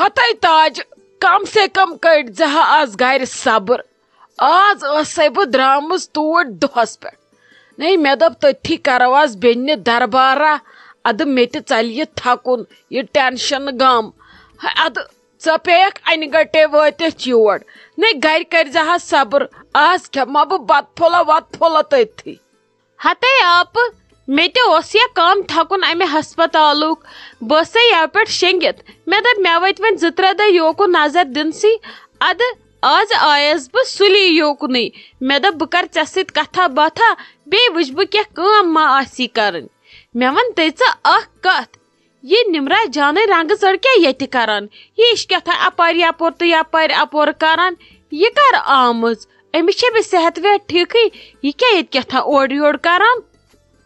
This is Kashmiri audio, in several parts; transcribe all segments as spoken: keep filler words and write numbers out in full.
ہتے تاج، کم سے کم کٔڑۍ زِ ہا از گرِ صبر۔ از ٲسے بہٕ درٛامٕژ توٗرۍ دۄہس پٮ۪ٹھ۔ نے، مےٚ دوٚپ، تٔتھی کرو از بیٚنہِ دربارہ۔ ادٕ مےٚ تہِ ژلہِ یہِ تھکُن، یہِ ٹینشن، غم۔ ہے، ادٕ ژٕ پیٚیَکھ انہِ گٹے وٲتِتھ یور۔ نے، گرِ کٔرۍ زِ ہا صبر۔ از کھٮ۪مہٕ ہا بہٕ بتہٕ پھوٚلہ وتہٕ پھوٚلہ تٔتھی۔ ہتے آپہٕ، مےٚ تہِ اوس یا کم تھکُن امہِ ہسپتالُک۔ بہٕ ٲسے یَوٕ پٮ۪ٹھ شیٚنگِتھ۔ مےٚ دوٚپ، مےٚ وٲتۍ وۄنۍ زٕ ترٛےٚ دۄہ یوکُن نظر دِنسٕے۔ ادٕ از آیس بہٕ سُلی یوکنُے۔ مےٚ دوٚپ، بہٕ کرٕ ژےٚ سۭتۍ کتھا باتھا، بیٚیہِ وٕچھٕ بہٕ کینٛہہ کٲم ما آسی کرٕنۍ۔ مےٚ وَن تہٕ ژٕ اکھ کتھ، یہِ نمرا جانٕے رنگہٕ ژٔڑ کیٛاہ ییٚتہِ کران؟ یہِ چھِ کیٛاہ تھام اپارِ یپور تہٕ یپارِ اپور کران۔ یہِ کر آمٕژ؟ أمِس چھےٚ بیٚیہِ صحت ویت ٹھیٖکھٕے؟ یہِ کیٛاہ ییٚتہِ کیٛاہ تھام اورٕ یورٕ کران؟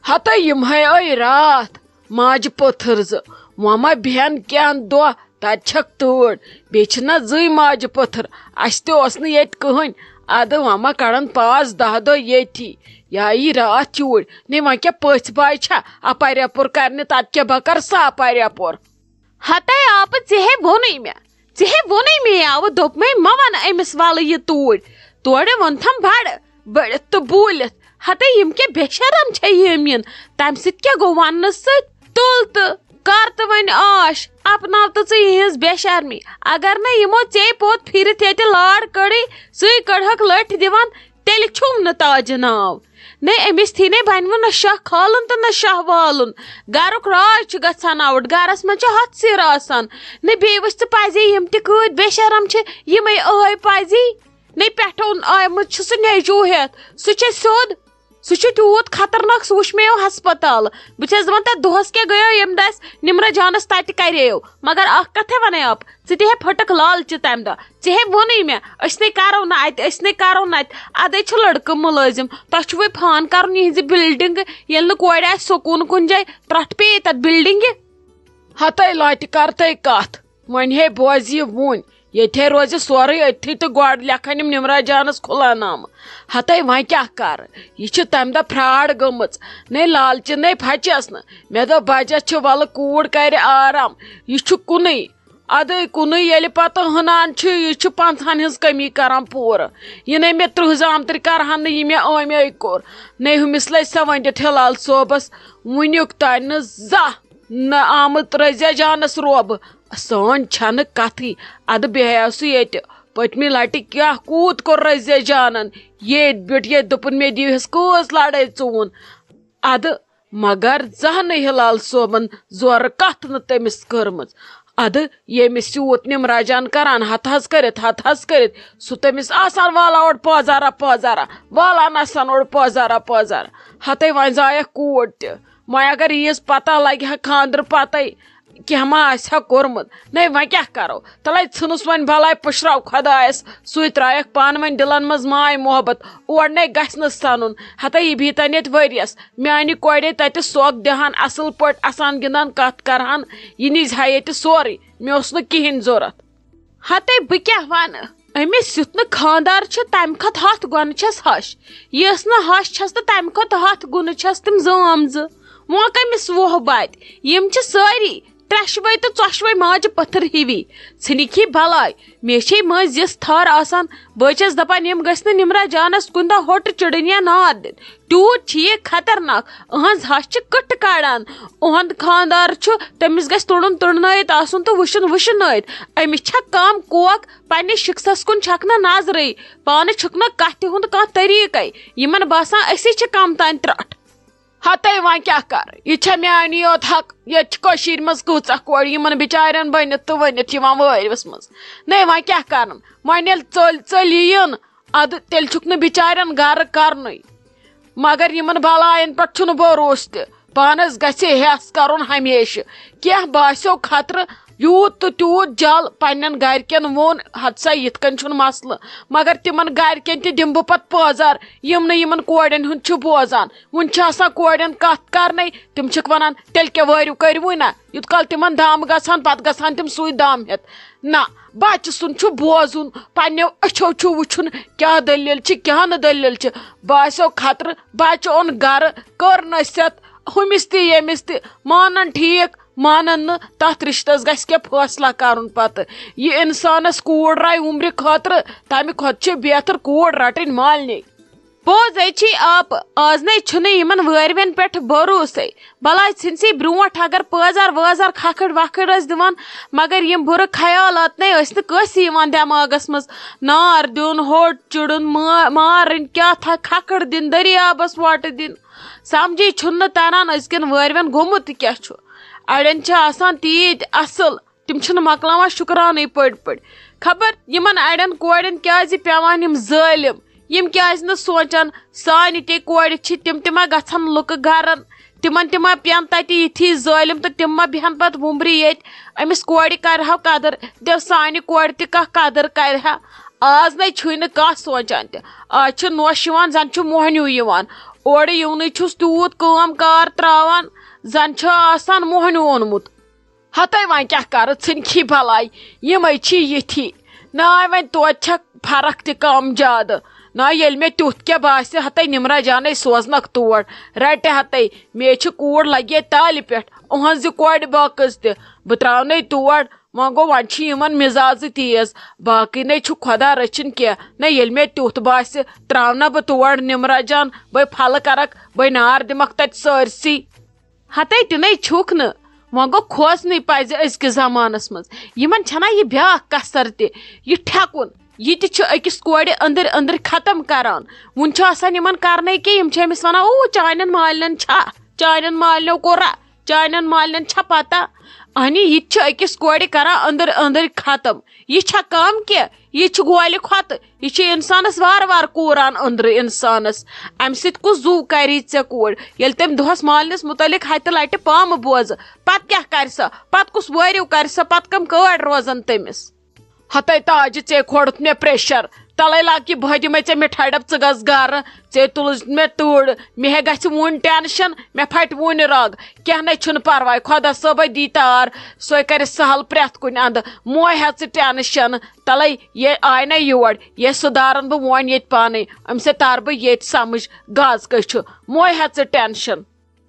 ہتے یِمہے ٲے راتھ ماجہِ پٔتھٕر زٕ۔ وۄنۍ ما بیٚہن کینٛہہ دۄہ، تتہِ چھکھ تۭر۔ بیٚیہِ چھِنہ زٕے ماجہِ پٔتھٕر۔ اسہِ تہِ اوس نہٕ ییٚتہِ کٕہٕنۍ۔ ادٕ وۄنۍ ما کڑن پانٛژھ دہ دۄہ ییٚتی۔ یا یی راتھ یوٗرۍ۔ نے وۄنۍ کیٛاہ پٔژھۍ باے چھا اپارِ یپور کرنہِ؟ تتہِ کیٛاہ بہٕ کرٕ سا اپارِ یپور؟ ہتے آپہٕ، ژےٚ ہے ووٚنُے مےٚ، ژےٚ ہے ووٚنُے مےٚ یاوٕ، دوٚپمَے مہ وَن أمِس وَلہٕ یہِ توٗرۍ۔ تورٕ ووٚنتھم بَڑٕ بٔڑِتھ تہٕ بوٗلِتھ، ہتے یِم کیٛاہ بے شرم چھےٚ یِم یِن، تَمہِ سۭتۍ کیٛاہ گوٚو وَننہٕ سۭتۍ؟ تُل تہٕ کر تہٕ وۄنۍ آش، اپناو تہٕ ژٕ یِہٕنٛز بے شرمی۔ اگر نہٕ یِمو ژے پوٚت پھِرِتھ ییٚتہِ لار کٔڑٕے، ژٕے کٔڑہکھ لٔٹھۍ دِوان، تیٚلہِ چھُم نہٕ تاجہِ ناو۔ نے أمِس تھی نے بنوٕ نہ شاہ کھالُن تہٕ نہ شاہ والُن۔ گرُک راز چھُ گژھان آوُٹ، گرس منٛز چھِ ہتھ سِر آسان۔ نے بیٚیہِ وٕچھ ژٕ پزی، یِم تہِ کۭتۍ بے شرم چھِ، یِمے ٲے پزی۔ نے پٮ۪ٹھٕ اوٚن آمُت چھُ سُہ نیٚچوٗ ہٮ۪تھ، سُہ چھُ سیوٚد، سُہ چھُ تیوٗت خطرناک، سُہ وٕچھ مےٚ یِم ہسپتال۔ بہٕ چھَس دَپان، تَتھ دۄہَس کیٛاہ گٔیو ییٚمہِ دۄہ اَسہِ نِمرا جانَس تَتہِ کَرییو؟ مگر اَکھ کَتھے وَنے آپ، ژٕ تہِ ہے پھٔٹٕکھ لالچہِ تَمہِ دۄہ۔ ژےٚ ہے ووٚنُے مےٚ، أسۍ نے کَرو نہٕ اَتہِ، أسۍ نے کَرو نہٕ اَتہِ۔ اَدَے چھُ لٔڑکہٕ مُلٲزِم، تۄہہِ چھُوٕے فان کَرُن یِہِنٛزِ بِلڈِنٛگہٕ، ییٚلہِ نہٕ کورِ آسہِ سکوٗن کُنہِ جایہِ، ترٛٹھ پیٚیہِ تَتھ بِلڈِنٛگہِ۔ ہَتَے لَٹہِ کَر تَے کَتھ، وۄنۍ ہے بوزِ یہِ وُنۍ۔ ییٚتہِ ہے روزِ سورُے أتھی تہٕ گۄڈٕ لیکھن یِم نِمرا جانَس کھُلا نامہٕ۔ ہَتَے وۄنۍ کیٛاہ کَرٕ؟ یہِ چھِ تَمہِ دۄہ فراڈ گٔمٕژ۔ نے لالچہِ نے پھچس نہٕ۔ مےٚ دوٚپ، بَجَس چھِ وَلہٕ کوٗر کَرِ آرام۔ یہِ چھُ کُنُے۔ اَدٕ کُنُے ییٚلہِ پَتہٕ ہٕنان چھُ، یہِ چھُ پنٛژہَن ہٕنٛز کٔمی کَران پوٗرٕ۔ یہِ نے مےٚ تٕرٛہ زامتٕرۍ کَرٕہَن نہٕ، یہِ مےٚ ٲمۍ ٲے کوٚر۔ نے ہُمِس لَجہِ سۄ ؤنِتھ ہِلال صٲبَس، وٕنیُک تانۍ نہٕ زانٛہہ نہ آمُت رضیہ جانس روبہٕ۔ سٲنۍ چھنہٕ کتھٕے۔ ادٕ بیہیا سُہ ییٚتہِ۔ پٔتمہِ لٹہِ کیٛاہ کوٗت کوٚر رضیہ جانن؟ ییٚتہِ بیوٗٹھ ییٚتہِ، دوٚپُن، مےٚ دِیِو حس کۭژ لڑٲے ژوٗن۔ ادٕ مگر زانٛہہ نہٕ ہلال صٲبن زورٕ کتھ نہٕ تٔمِس کٔرمٕژ۔ ادٕ ییٚمِس یوٗت نِمرا جان کران، ہتہٕ حظ کٔرِتھ، ہتہٕ حظ کٔرِتھ، سُہ تٔمِس آسان والان اورٕ پٲزارا پٲزارا، والان آسان اورٕ پٲزارا پٲزارا۔ ہتے وۄنۍ زایکھ کوٗر تہِ۔ وۄنۍ اگر ییٖژ پتہ لگہِ ہا خانٛدرٕ پتے کینٛہہ ما آسہِ ہا کوٚرمُت۔ نے وۄنۍ کیٛاہ کرو؟ تلے ژھٕنُس وۄنۍ بلاے، پُشراو خۄدایس۔ سُے ترایکھ پانہٕ ؤنۍ دِلن منٛز ماے محبت۔ اور نے گژھِ نہٕ سنُن۔ ہتے یہِ بِہتن ییٚتہِ ؤریس۔ میانہِ کورے تتہِ سۄکھ دِہان، اصل پٲٹھۍ اسان گِنٛدان، کتھ کرہان۔ یہِ نِزِ ہا ییٚتہِ سورُے۔ مےٚ اوس نہٕ کِہیٖنۍ ضوٚرتھ۔ ہتے بہٕ کیٛاہ ونہٕ؟ أمِس یُتھ نہٕ خانٛدار چھُ، تمہِ کھۄتہٕ ہتھ گۄنہٕ چھس ہش۔ یہِ ٲس نہٕ ہش چھس تہٕ تمہِ کھۄتہٕ ہتھ گُنہٕ چھس تِم زٲم زٕ۔ وۄنۍ کٔمِس ووہ بتہِ؟ یِم چھِ سٲری ترٛٮ۪شوَے تہٕ ژۄشوَے ماجہِ پٔتھٕر ہِوی۔ ژھٕنِکھ یہِ بلاے۔ مےٚ چھے مٔنٛزۍ یِژھ تھر آسان، بہٕ چھس دپان، یِم گٔژھۍ نہٕ نِمرا جانس کُنہِ دۄہ ہوٚٹ چڑٕنۍ یا ناد دِتھ۔ تیوٗت چھِ یہِ خطرناک۔ أہنٛز ہش چھِ کٕٹھٕ کڑان۔ أہنٛد خانٛدار چھُ، تٔمِس گژھِ تُڑُن تُڑنٲیِتھ آسُن تہٕ وٕچھُن وٕچھنٲیِتھ۔ أمِس چھےٚ کم کوک، پننِس شخصس کُن چھکھ نہٕ نظرٕے۔ پانہٕ چھُکھ نہٕ کتھِ ہُنٛد کانٛہہ طریٖقے۔ یِمن باسان، أسی چھِ کم تام ترٛٹھ۔ ہتے وۄنۍ کیٛاہ کرٕ؟ یہِ چھےٚ میٛانی یوت حق؟ ییٚتہِ چھِ کٔشیٖرِ منٛز کۭژاہ کورِ یِمن بِچارٮ۪ن بٔنِتھ تہٕ ؤنِتھ یِوان وٲرِوِس منٛز۔ نے وۄنۍ کیٛاہ کرن؟ وۄنۍ ییٚلہِ ژٔلۍ ژٔلۍ یِیِن، ادٕ تیٚلہِ چھُکھ نہٕ بِچارٮ۪ن گرٕ کرنُے۔ مگر یِمن بلاین پٮ۪ٹھ چھُنہٕ بھروسہٕ تہِ۔ پانس گژھِ ہٮ۪س کرُن ہمیشہٕ۔ کینٛہہ باسیو خطرٕ، یوٗت تہٕ تیوٗت جل پننٮ۪ن گرِکٮ۪ن ووٚن، ہتسا یِتھ کٔنۍ چھُنہٕ مسلہٕ۔ مگر تِمن گرِکٮ۪ن تہِ دِمہٕ بہٕ پتہٕ پٲزار، یِم نہٕ یِمن کورٮ۪ن ہُنٛد چھِ بوزان۔ وُنہِ چھِ آسان کورٮ۪ن کتھ کرنے، تِم چھِکھ ونان، تیٚلہِ کیٛاہ وٲرِو کٔرِوٕے نہ؟ یوٗت کال تِمن دم گژھان، پتہٕ گژھان تِم سُے دم ہٮ۪تھ۔ نہ، بچہٕ سُنٛد چھُ بوزُن، پننیو أچھو چھُ وُچھُن کیٛاہ دٔلیٖل چھِ، کیٛاہ نہٕ دٔلیٖل چھِ۔ باسیو خطرٕ، بچہٕ اوٚن گرٕ، کٔر نصیحت ہُمِس تہِ ییٚمِس تہِ، مانن ٹھیٖک، مانن نہٕ، تتھ رشتس گژھِ کینٛہہ فٲصلہ کرُن پتہٕ۔ یہِ انسانس کوٗر راے عمرِ خٲطرٕ، تمہِ کھۄتہٕ چھِ بہتر کوٗر رٹٕنۍ مالنی۔ پوٚز ہے چھی آپہٕ، از نے چھُنہٕ یِمن وٲرۍوٮ۪ن پٮ۪ٹھ بھروسے۔ بلاے ژھٕنسٕے برونٛٹھ اگر پٲزار وٲزار کھکھٕڑ وکھٕڑ ٲسۍ دِوان، مگر یِم بُرٕ خیالات نے ٲسۍ نہٕ کٲنٛسہِ یِوان دٮ۪ماغس منٛز۔ نار دیُن، ہوٚٹ چُڑُن، ما-، مارٕنۍ، کیٛاہ تھا کھکھٕڑ دِنۍ، دٔریابس وۄٹہٕ دِنۍ۔ سمجھی چھُنہٕ تران أزکٮ۪ن وٲرۍوٮ۪ن گوٚمُت تہِ کیٛاہ چھُ۔ اڑٮ۪ن چھِ آسان تیٖتۍ اصل، تِم چھِنہٕ مۄکلاوان شُکرانٕے پٔڑۍ پٔڑۍ۔ خبر یِمن اڑٮ۪ن کورٮ۪ن کیٛازِ پٮ۪وان یِم ظٲلِم، یِم کیٛازِ نہٕ سونٛچان سانہِ تے کورِ چھِ، تِم تہِ ما گژھن لُکہٕ گرن، تِمن تہِ ما پٮ۪ن تتہِ یِتھی ظٲلِم تہٕ تِم ما بیٚہن پتہٕ وُمبرِ ییٚتہِ۔ أمِس کورِ کرِ ہاو قدر، دٮ۪و سانہِ کورِ تہِ کانٛہہ قدر کرِ ہا۔ آز نے چھُے نہٕ کانٛہہ سونٛچان تہِ۔ آز چھُ نوٚش یِوان، زن چھُ موہنیوٗ یِوان۔ اورٕ یِونٕے چھُس تیوٗت کٲم کار تراوان، زن چھُ آسان موہنیوٗ اوٚنمُت۔ ہتے وۄنۍ کیٛاہ کرٕ، ژھٕنکھی بلاے، یِمے چھی یِتھی۔ ناے وۄنۍ توتہِ چھکھ فرق تہِ کم زیادٕ۔ ناے ییٚلہِ مےٚ تیُتھ کینٛہہ باسہِ، ہتے نِمرا جانے سوزنکھ تور۔ رٹہِ ہتے، مے چھِ کوٗر لگہِ ییٚتہِ تالہِ پٮ۪ٹھ، اُہنٛزِ کورِ بٲکٕز تہِ۔ بہٕ تراونے تور۔ وۄنۍ گوٚو، وۄنۍ چھِ یِمن مِزازٕے تیز۔ باقٕے نے چھُ خۄدا رٔچھِنۍ کینٛہہ۔ نہ ییٚلہِ مےٚ تیُتھ باسہِ، تراونہ بہٕ تور نِمرا جان، بے پھلہٕ کرکھ، بے نار دِمکھ تتہِ سٲرسٕے۔ ہتے تہِ نے چھُکھ نہٕ۔ وۄنۍ گوٚو، کھوژنٕے پزِ أزکِس زمانس منٛز۔ یِمن چھنا یہِ بیاکھ کسر تہِ، یہِ ٹھٮ۪کُن۔ یہِ تہِ چھُ أکِس کورِ أنٛدٕرۍ أنٛدٕرۍ ختم کران۔ وُنہِ چھُ آسان یِمن کرنے کہِ یِم چھِ أمِس ونان، "او، چانٮ۪ن مالنٮ۪ن چھا، چانٮ۪ن مالنٮ۪و کوٚرا، چانٮ۪ن مالنٮ۪ن چھا پتہ؟" اہنہِ، یہِ تہِ چھُ أکِس کورِ کران أنٛدٕرۍ أنٛدٕرۍ ختم۔ یہِ چھا کم کینٛہہ؟ یہِ چھُ گولہِ کھۄتہٕ۔ یہِ چھُ انسانس وارٕ وارٕ کوٗران أنٛدرٕ انسانس۔ امہِ سۭتۍ کُس زُو کری ژےٚ کوٗر؟ ییٚلہِ تٔمۍ دۄہس مالنِس مُتعلق ہتہِ لٹہِ پامہٕ بوزٕ، پتہٕ کیٛاہ کرِ سۄ؟ پتہٕ کُس وٲرِو کرِ سۄ؟ پتہٕ کم کٲڑۍ روزن تٔمِس؟ ہتے تاجہِ، ژے کھوڑُتھ مےٚ pressure۔ تلے لاگ یہِ بہٕ دِمے ژےٚ مِٹھایہِ ڈبہٕ، ژٕ گژھ گرٕ۔ ژے تُلُتھ مےٚ تۭر، مےٚ ہے گژھِ وُنۍ tension، مےٚ پھٹہِ وُنہِ رگ۔ کینٛہہ نے چھُنہٕ پرواے، خۄدا صٲبے دی تار، سۄے کرِ سہل پرٛٮ۪تھ کُنہِ اندٕ۔ موے ہیٚہ ژٕ tension۔ تلے یہِ آے نہ یور، یہِ سُدھارن بہٕ وۄنۍ ییٚتہِ پانے، أمِس ہے تار بہٕ ییٚتہِ سمجھ، گاز کٔہۍ چھُ۔ موے ہیٚہ ژٕ tension۔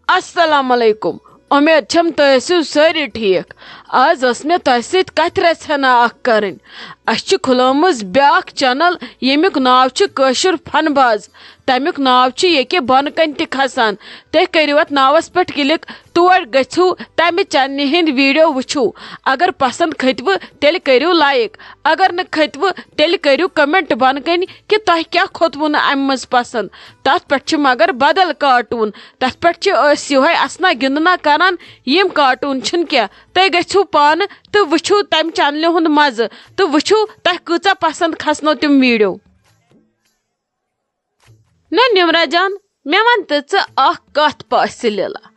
السلام علیکم، امید چھم تُہۍ ٲسِو سٲری ٹھیٖک۔ آز ٲس مےٚ تۄہہِ سۭتۍ کتھِ رژھِ ہنا اکھ کرٕنۍ۔ اسہِ چھِ کھُلٲمٕژ بیاکھ channel، ییٚمیُک ناو چھُ کٲشُر فن باز۔ تمیُک ناو چھُ ییٚکے بۄنہٕ کنہِ تہِ کھسان۔ تُہۍ کٔرِو اتھ ناوس پٮ۪ٹھ click، تور گٔژھِو، تمہِ channelہِ ہٕنٛدۍ video وٕچھِو۔ اگر پسند کھٔتوٕ، تیٚلہِ کٔرِو like۔ اگر نہٕ کھٔتوٕ، تیٚلہِ کٔرِو comment بۄنہٕ کنہِ کہِ تۄہہِ کیٛاہ کھوٚتوٕ نہٕ امہِ منٛز پسند۔ تتھ پٮ۪ٹھ چھِ مگر بدل cartoon۔ تتھ پٮ۪ٹھ چھِ أسۍ یِہوٚے اسنا گِنٛدنا کران۔ یِم cartoon چھِنہٕ کینٛہہ۔ تُہۍ گٔژھِو پانہٕ تہٕ وٕچھِو تمہِ channelہِ ہُنٛد مزٕ تہٕ وٕچھِو تۄہہِ کۭژاہ پسند کھسنو تِم video۔ نہ نِمرا جان، مےٚ وَن تہٕ ژٕ اَکھ کَتھ پاسہِ لیلا۔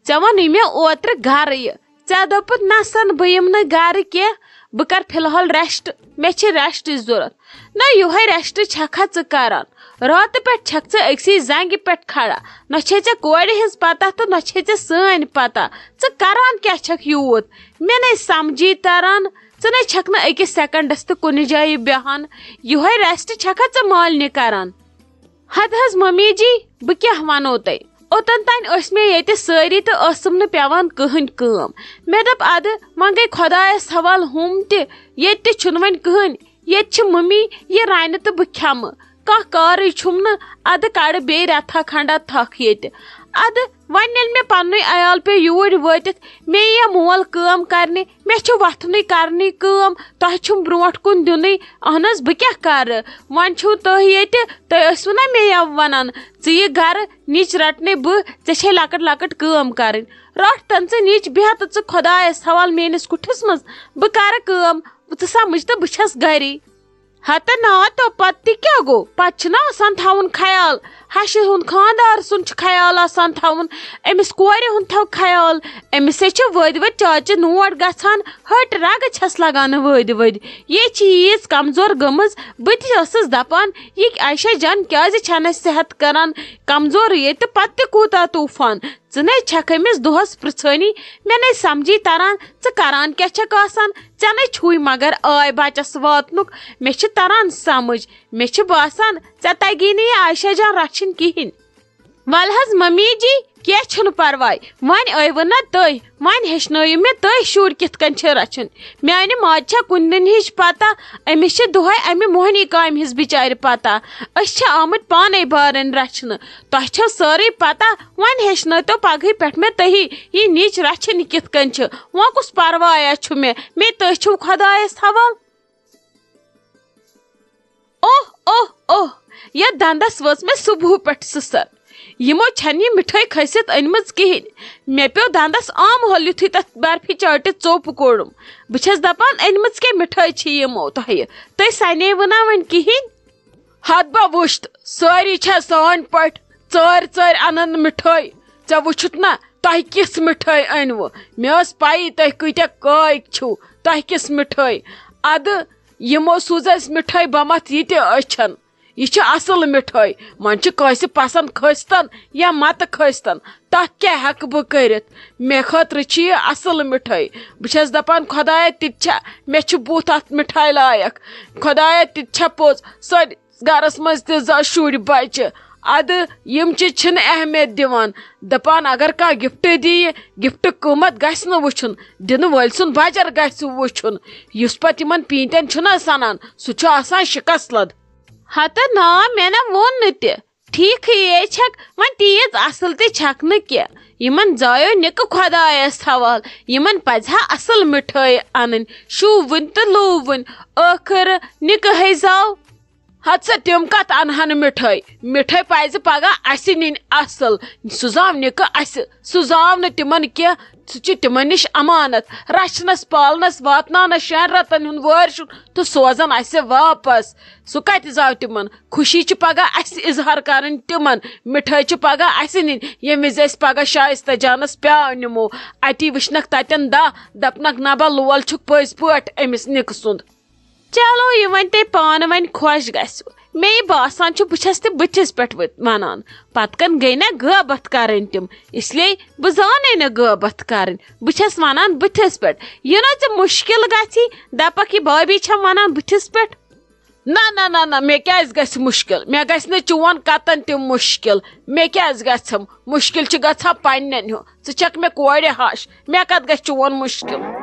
ژےٚ ووٚنُے مےٚ اوترٕ گَرٕ یہِ۔ ژےٚ دوٚپُتھ، "نَسَن، بہٕ یِمہٕ نہٕ گَرٕ کینٛہہ، بہٕ کَرٕ فی الحال rest، مےٚ چھِ restٕچ ضوٚرَتھ۔" نہ یِہوٚے rest چھَکھا ژٕ کَران؟ راتہٕ پٮ۪ٹھ چھَکھ ژٕ أکسٕے زنٛگہِ پٮ۪ٹھ کھڑا۔ نہ چھے ژےٚ کورِ ہِنٛز پَتہ تہٕ نہ چھے ژےٚ سٲنۍ پَتہ۔ ژٕ کَران کیٛاہ چھَکھ یوٗت؟ مےٚ نے سَمجھی تَران۔ ژٕ نے چھَکھ نہٕ أکِس secondس تہِ کُنہِ جایہِ بیٚہان۔ یِہوٚے rest چھَکھا ژٕ مالنہِ کَران؟ ہتہٕ حظ ممی جی، بہٕ کیٛاہ وَنو تۄہہِ؟ اوٚتَن تانۍ ٲسۍ مےٚ ییٚتہِ سٲری تہٕ ٲسٕم نہٕ پٮ۪وان کٕہٕنۍ کٲم۔ مےٚ دوٚپ، اَدٕ وۄنۍ گٔے خۄدایَس حوالہٕ ہُم تہِ، ییٚتہِ تہِ چھُنہٕ وۄنۍ کٕہٕنۍ۔ ییٚتہِ چھِ ممی، یہِ رَنہِ تہٕ بہٕ کھٮ۪مہٕ۔ کانٛہہ کارٕے چھُم نہٕ، اَدٕ کَڑٕ بیٚیہِ رٮ۪تھا کھنٛڈا تھَکھ ییٚتہِ۔ اَدٕ وۄنۍ ییٚلہِ مےٚ پَننُے عیال پیوٚو یوٗرۍ وٲتِتھ، مے یِیہ مول کٲم کرنہِ، مےٚ چھُ وۄتھنُے کرنُے کٲم، تۄہہِ چھُم برونٛٹھ کُن دِنُے۔ اہن حظ، بہٕ کیٛاہ کرٕ؟ وۄنۍ چھِو تُہۍ ییٚتہِ، تُہۍ ٲسوٕ نا مے یَوٕ ونان، "ژٕ یہِ گرٕ، نِچ رٹنے بہٕ، ژےٚ چھے لۄکٕٹ لۄکٕٹ کٲم کرٕنۍ۔" رٹھ تن ژٕ نِچ، بیٚہہ تہٕ ژٕ خۄدایس حوالہٕ میٲنِس کُٹھِس منٛز، بہٕ کرٕ کٲم، ژٕ سمجھ تہٕ بہٕ چھَس گری۔ ہتہ نا تو پتہٕ تہِ کیٛاہ گوٚو؟ پتہٕ چھُنہ آسان تھاوُن خیال۔ ہشہِ ہُنٛد خانٛدار سُنٛد چھُ خیال آسان تھاوُن، أمِس کورِ ہُنٛد تھاو خیال۔ أمِس ہے چھِ وٲدۍ وٲدۍ چاچہِ نوٹ گژھان، ۂٹۍ رگہٕ چھَس لگان وٲدۍ وٲدۍ۔ یہِ چھِ ییٖژ کمزور گٔمٕژ، بہٕ تہِ ٲسٕس دپان، یہِ عائشہ جان کیٛازِ چھَنہٕ صحت کران کمزورٕے ییٚتہِ، پتہٕ تہِ کوٗتاہ طوفان۔ ژٕ نے چھکھ أمِس دۄہس پرژھٲنی، مےٚ نے سمجھی تران، ژٕ کران کیٛاہ چھکھ آسان؟ ژےٚ نے چھُے مگر آے بچس واتنُک، مےٚ چھِ تران سمجھ، مےٚ چھِ باسان، ژےٚ تگی نہٕ یہِ عائشہ جان رچھِنۍ کِہینۍ۔ ول حظ ممی جی، کینٛہہ چھُنہٕ پرواے، وۄنۍ ٲیوٕ نہ تُہۍ، وۄنۍ ہیٚچھنٲیِو مےٚ تُہۍ شُرۍ کِتھ کٔنۍ چھِ رَچھُن۔ میانہِ ماجہِ چھےٚ کُنہِ دِنہِچ پتہ، أمِس چھِ دۄہے اَمہِ موہنی کامہِ ہِنٛز بِچارِ پتہ۔ أسۍ چھِ آمٕتۍ پانے بارٕنۍ رَچھنہٕ، تۄہہِ چھو سٲرٕے پتہ۔ وۄنۍ ہیٚچھنٲوتو پگہٕے پٮ۪ٹھ مےٚ تُہی، یہِ نِچ رَچھِنۍ کِتھ کٔنۍ چھِ۔ وۄنۍ کُس پروایا چھُ مےٚ، مےٚ تُہۍ چھِو خۄدایس حوال۔ اوہ اوہ اوہ، یتھ دندس وٲژ مےٚ صبحہٕ پٮ۪ٹھ سٕسر۔ یِمو چھنہٕ یہِ مِٹھٲے کھٔسِتھ أنمٕژ کِہیٖنۍ۔ مےٚ پیوٚو دندس آمہٕ ہول یُتھُے تتھ برفی چاٹہِ ژوٚپ کوٚڑُم۔ بہٕ چھس دپان، أنمٕژ کیٛاہ مِٹھٲے چھِ یِمو تۄہہِ؟ تُہۍ سنے وٕنا وۄنۍ کِہیٖنۍ؟ ہتھ با وٕچھت، سٲری چھا سٲنۍ پٲٹھۍ ژٲرۍ ژٲرۍ انان مِٹھٲے؟ ژےٚ وٕچھُتھ نا، تۄہہِ کِژھ مِٹھٲے أنوٕ؟ مےٚ ٲس پَیی تُہۍ کۭتیٛاہ کٲگۍ چھِو، تۄہہِ کِژھ مِٹھٲے؟ ادٕ یِمو سوٗز اَسہِ مِٹھٲے، بہٕ مَتھ یہِ تہِ أچھن۔ یہِ چھِ اَصٕل مِٹھٲے، وۄنۍ چھِ کٲنٛسہِ پسنٛد کھٔسۍتن یا مَتہٕ کھٔسۍتن، تَتھ کیٛاہ ہٮ۪کہٕ بہٕ کٔرِتھ؟ مےٚ خٲطرٕ چھِ یہِ اَصٕل مِٹھٲے۔ بہٕ چھَس دَپان، خۄدایا، تہِ تہِ چھا، مےٚ چھُ بُتھ اَتھ مِٹھایہِ لایق۔ خۄدایا، تہِ تہِ چھا پوٚز؟ سٲنِس گَرَس منٛز تہِ زا شُرۍ بَچہِ، اَدٕ یِم چیٖز چھِنہٕ اہمیت دِوان۔ دَپان، اگر کانٛہہ gift دِیہِ، gift قۭمَتھ گژھِ نہٕ وٕچھُن، دِنہٕ وٲلۍ سُنٛد بَجر گژھِ وٕچھُن۔ یُس پَتہٕ یِمَن پیٖنتٮ۪ن چھُنہ سَنان، سُہ چھُ آسان شِکَس لَد۔ ہتہٕ نا، مےٚ نہ ووٚن نہٕ تہِ۔ ٹھیٖکھٕے چھکھ، وۄنۍ تیٖژ اصل تہِ چھکھ نہٕ کینٛہہ۔ یِمن زایو نِکہٕ خۄدایس حوال، یِمن پزِ ہا اصل مِٹھٲے انٕنۍ، شوٗوٕنۍ تہٕ لوٗوٕنۍ۔ ٲخٕر نِکہٕ ہے زاو۔ ہتہٕ سا تِم کتھ انہن مِٹھٲے؟ مِٹھٲے پزِ پگاہ اسہِ نِنۍ اصل۔ سُہ زاو نِکہٕ اسہِ، سُہ زاو نہٕ تِمن کینٛہہ۔ سُہ چھُ تِمن نِش امانت، رچھنس، پالنس، واتناونس شٮ۪ن رٮ۪تن ہُنٛد وٲرۍ چھُ تہٕ سوزان اسہِ واپس۔ سُہ کتہِ زاو تِمن؟ خوشی چھِ پگاہ اسہِ اظہار کرٕنۍ تِمن، مِٹھٲے چھِ پگاہ اسہِ نِنۍ، ییٚمہِ وِزِ أسۍ پگاہ شایستہ جانس پیٛاو نِمو۔ اتی وٕچھنکھ تتٮ۪ن داہ، دپنکھ، نبا لول چھُکھ پٔزۍ پٲٹھۍ أمِس نِکہٕ سُنٛد۔ چلو، یہِ وۄنۍ تۄہہِ پانہٕ وۄنۍ خۄش گژھِوٕ۔ مےٚ یہِ باسان چھُ، بہٕ چھَس تہِ بٕتھِس پٮ۪ٹھ وٕ-، وَنان۔ پَتہٕ کَن گٔے نہ غٲبت کَرٕنۍ تِم، اس لیے بہٕ زانَے نہٕ غٲبت کَرٕنۍ۔ بہٕ چھَس وَنان بٕتھِس پٮ۪ٹھ۔ یہِ نہ ژٕ مُشکِل گژھی، دَپَکھ یہِ بھابھی چھَم وَنان بٕتھِس پٮ۪ٹھ۔ نہ، نہ، نہ، نہ، مےٚ کیٛازِ گژھِ مُشکِل؟ مےٚ گژھِ نہٕ چون قطعاً تہِ مُشکِل۔ مےٚ کیٛازِ گژھم؟ مُشکِل چھُ گژھان پنٛنٮ۪ن ہیوٚن۔ ژٕ چھَکھ مےٚ کورِ ہَش، مےٚ کَتھ گژھِ چون مُشکِل؟